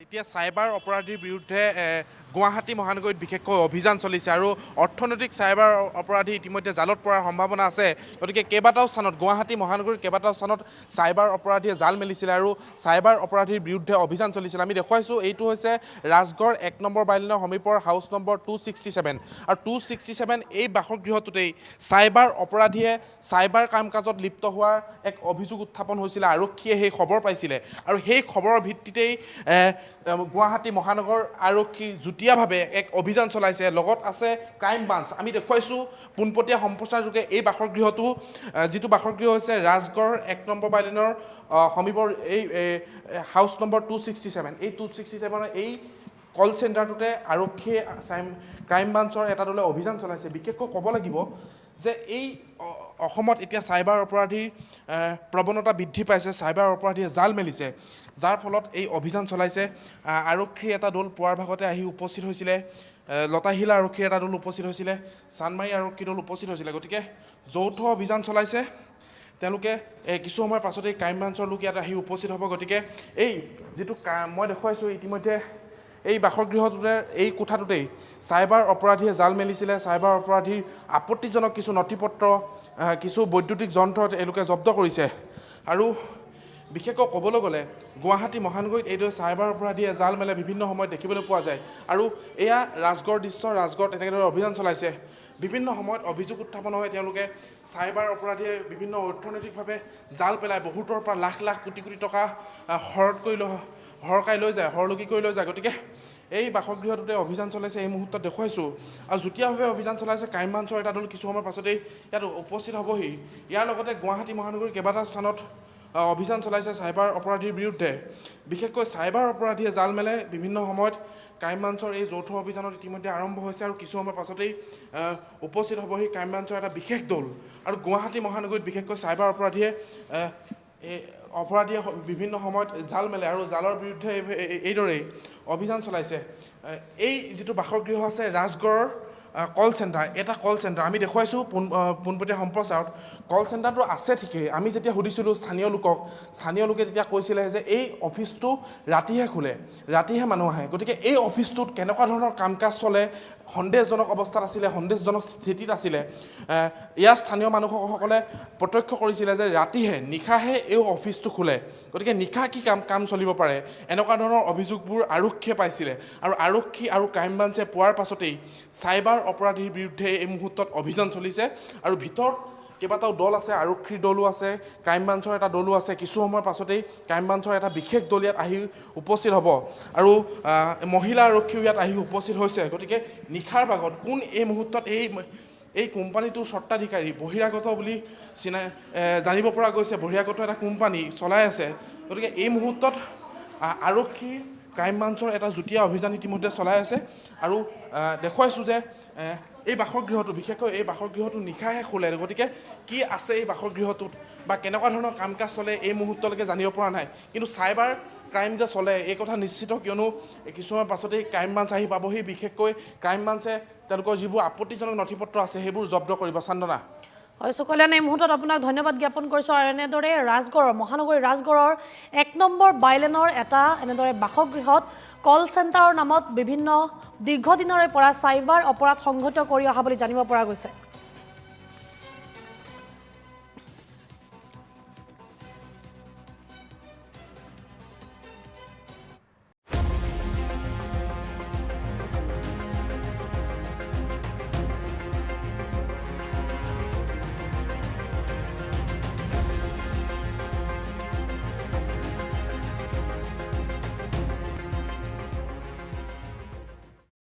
এতিয়া চাইবাৰ অপৰাধীৰ বিৰুদ্ধে গুৱাহাটী মহানগৰীত বিশেষকৈ অভিযান চলিছে আৰু অৰ্থনৈতিক চাইবাৰ অপৰাধী ইতিমধ্যে জালত পৰাৰ সম্ভাৱনা আছে। গতিকে কেইবাটাও স্থানত, গুৱাহাটী মহানগৰীৰ কেইবাটাও স্থানত চাইবাৰ অপৰাধীয়ে জাল মেলিছিলে আৰু চাইবাৰ অপৰাধীৰ বিৰুদ্ধে অভিযান চলিছিল। আমি দেখুৱাইছোঁ, এইটো হৈছে ৰাজগড় 1 নম্বৰ বাইলেনৰ সমীপৰ হাউচ নম্বৰ 267 আৰু 267 এই বাসগৃহটোতেই চাইবাৰ অপৰাধীয়ে চাইবাৰ কাম কাজত লিপ্ত হোৱাৰ এক অভিযোগ উত্থাপন হৈছিলে। আৰক্ষীয়ে সেই খবৰ পাইছিলে আৰু সেই খবৰৰ ভিত্তিতেই গুৱাহাটী মহানগৰ আৰক্ষী যুটীয়াভাৱে এক অভিযান চলাইছে। লগত আছে ক্ৰাইম ব্ৰাঞ্চ। আমি দেখুৱাইছোঁ পোনপটীয়া সম্প্ৰচাৰযোগে এই বাসগৃহটো, যিটো বাসগৃহ হৈছে ৰাজগড় 1 নম্বৰ বাইলেনৰ সমীপৰ এই হাউচ নম্বৰ 267। এই 267ৰ এই কল চেণ্টাৰটোতে আৰক্ষীয়ে ক্ৰাইম ব্ৰাঞ্চৰ এটা দলে অভিযান চলাইছে। বিশেষকৈ ক'ব লাগিব যে এই অসমত এতিয়া চাইবাৰ অপৰাধীৰ প্ৰৱণতা বৃদ্ধি পাইছে, চাইবাৰ অপৰাধীয়ে জাল মেলিছে, যাৰ ফলত এই অভিযান চলাইছে। আৰক্ষীৰ এটা দল পুৱাৰ ভাগতে আহি উপস্থিত হৈছিলে, লতাশিলা আৰক্ষীৰ এটা দল উপস্থিত হৈছিলে, চানমাৰী আৰক্ষীৰ দল উপস্থিত হৈছিলে। গতিকে যৌথ অভিযান চলাইছে তেওঁলোকে। কিছু সময়ৰ পাছতেই ক্ৰাইম ব্ৰাঞ্চৰ লোক ইয়াত আহি উপস্থিত হ'ব। গতিকে এই যিটো মই দেখুৱাইছোঁ, ইতিমধ্যে এই বাসগৃহটোতে, এই কোঠাটোতেই চাইবাৰ অপৰাধীয়ে জাল মেলিছিলে। চাইবাৰ অপৰাধীৰ আপত্তিজনক কিছু নথি পত্ৰ, কিছু বৈদ্যুতিক যন্ত্ৰ এওঁলোকে জব্দ কৰিছে। আৰু বিশেষকৈ ক'বলৈ গ'লে গুৱাহাটী মহানগৰীত এইদৰে চাইবাৰ অপৰাধীয়ে জাল মেলে বিভিন্ন সময়ত দেখিবলৈ পোৱা যায়। আৰু এয়া ৰাজগড় দৃশ্য, ৰাজগড়ত এনেদৰে অভিযান চলাইছে। বিভিন্ন সময়ত অভিযোগ উত্থাপন হয়, তেওঁলোকে চাইবাৰ অপৰাধীয়ে বিভিন্ন অৰ্থনৈতিকভাৱে জাল পেলাই বহুতৰ পৰা লাখ লাখ কোটি কোটি টকা হৰদ কৰি লৈ, সৰকাই লৈ যায়, হৰলুকি কৰি লৈ যায়। গতিকে এই বাসগৃহটোতে অভিযান চলাইছে, এই মুহূৰ্তত দেখুৱাইছোঁ। আৰু যুটীয়াভাৱে অভিযান চলাইছে ক্ৰাইম ব্ৰাঞ্চৰ এটা দল, কিছু সময়ৰ পাছতেই ইয়াত উপস্থিত হ'বহি। ইয়াৰ লগতে গুৱাহাটী মহানগৰীৰ কেইবাটাও স্থানত অভিযান চলাইছে চাইবাৰ অপৰাধীৰ বিৰুদ্ধে। বিশেষকৈ চাইবাৰ অপৰাধীয়ে জাল মেলে বিভিন্ন সময়ত। ক্ৰাইম ব্ৰাঞ্চৰ এই যৌথ অভিযানত ইতিমধ্যে আৰম্ভ হৈছে আৰু কিছু সময়ৰ পাছতেই উপস্থিত হ'বহি ক্ৰাইম ব্ৰাঞ্চৰ এটা বিশেষ দল। আৰু গুৱাহাটী মহানগৰীত বিশেষকৈ চাইবাৰ অপৰাধীয়ে, এই অপৰাধীয়ে বিভিন্ন সময়ত জাল মেলে আৰু জালৰ বিৰুদ্ধে এইদৰেই অভিযান চলাইছে। এই যিটো বাসগৃহ আছে ৰাজগড়ৰ কল চেণ্টাৰ, এটা কল চেণ্টাৰ আমি দেখুৱাইছোঁ পোনপটীয়া সম্প্ৰচাৰত। কল চেণ্টাৰটো আছে ঠিকেই, আমি যেতিয়া সুধিছিলোঁ স্থানীয় লোকক, স্থানীয় লোকে তেতিয়া কৈছিলে যে এই অফিচটো ৰাতিহে খোলে, ৰাতিহে মানুহ আহে। গতিকে এই অফিচটোত কেনেকুৱা ধৰণৰ কাম কাজ চলে, সন্দেহজনক অৱস্থাত আছিলে, সন্দেহজনক স্থিতিত আছিলে। ইয়াৰ স্থানীয় মানুহসকলে প্ৰত্যক্ষ কৰিছিলে যে ৰাতিহে, নিশাহে এই অফিচটো খোলে, গতিকে নিশা কি কাম চলিব পাৰে, এনেকুৱা ধৰণৰ অভিযোগবোৰ আৰক্ষীয়ে পাইছিলে। আৰু আৰক্ষী আৰু ক্ৰাইম ব্ৰাঞ্চে পোৱাৰ পাছতেই চাইবাৰ অপৰাধীৰ বিৰুদ্ধে এই মুহূৰ্তত অভিযান চলিছে। আৰু ভিতৰত কেইবাটাও দল আছে, আৰক্ষীৰ দলো আছে, ক্ৰাইম ব্ৰাঞ্চৰ এটা দলো আছে। কিছু সময়ৰ পাছতেই ক্ৰাইম ব্ৰাঞ্চৰ এটা বিশেষ দল ইয়াত আহি উপস্থিত হ'ব আৰু মহিলা আৰক্ষীও ইয়াত আহি উপস্থিত হৈছে। গতিকে নিশাৰ ভাগত কোন এই মুহূৰ্তত এই কোম্পানীটোৰ স্বত্বাধিকাৰী বহিৰাগত বুলি জানিব পৰা গৈছে, বহিৰাগত এটা কোম্পানী চলাই আছে। গতিকে এই মুহূৰ্তত আৰক্ষী ক্ৰাইম ব্ৰাঞ্চৰ এটা যুটীয়া অভিযান ইতিমধ্যে চলাই আছে। আৰু দেখুৱাইছোঁ যে এই বাসগৃহটো, বিশেষকৈ এই বাসগৃহটো নিশাহে খোলে। গতিকে কি আছে এই বাসগৃহটোত বা কেনেকুৱা ধৰণৰ কাম কাজ চলে এই মুহূৰ্তলৈকে জানিব পৰা নাই, কিন্তু চাইবাৰ ক্ৰাইম যে চলে এই কথা নিশ্চিত, কিয়নো কিছুমান পাছতেই ক্ৰাইম ব্ৰাঞ্চ আহি পাবহি। বিশেষকৈ ক্ৰাইম ব্ৰাঞ্চে তেওঁলোকৰ যিবোৰ আপত্তিজনক নথি পত্ৰ আছে সেইবোৰ জব্দ কৰিব। চান্দনা। হয় সুকল্যাণ, এই মুহূৰ্তত আপোনাক ধন্যবাদ জ্ঞাপন কৰিছোঁ। আৰু এনেদৰে ৰাজগড়ৰ, মহানগৰী ৰাজগড়ৰ 1 নম্বৰ বাইলেনৰ এটা এনেদৰে বাসগৃহত কল চেণ্টাৰৰ নামত বিভিন্ন দীৰ্ঘদিনৰে পৰা চাইবাৰ অপৰাধ সংঘটিত কৰি অহা বুলি জানিব পৰা গৈছে।